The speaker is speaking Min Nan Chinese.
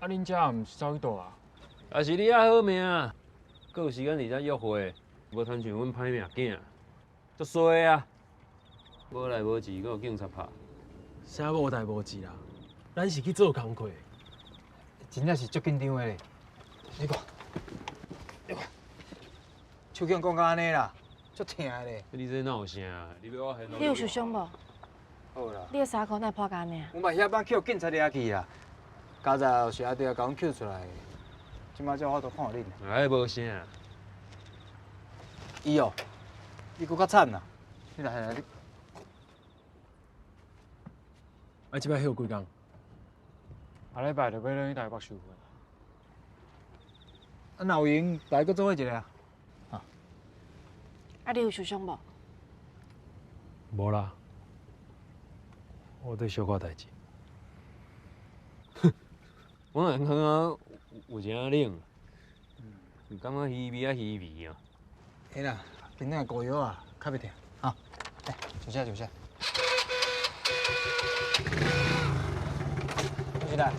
啊，恁遮毋是走去倒啊？也是你較好命，閣有時間佇遮約會，無親像阮歹命囝，足衰啊！無代無誌，閣予警察拍。啥無代無誌啦？咱是去做工課。真正是足緊張的咧。你看，你看，手拳講到按呢啦，足疼的咧。你這哪有啥？你欲我現你有受傷無？好啦。你的衫褲哪會破甲按呢？阮嘛遐擺去予警察掠去啦，佳哉是阿弟共阮救出來的，這擺才有法度看恁。哎，無啥。伊哦，伊閣較慘啦。你來來，你。啊，這擺休幾工？下禮拜就欲轉去台北受訓。啊，若有閒，大家閣做伙一下。啊，你有受傷無？無啦，我對小可代誌。我若感覺有一點冷，感覺虛微啊虛微啊。嘿啦，今仔膏藥啊，較袂疼。哈，來，坐下坐下。坐起來。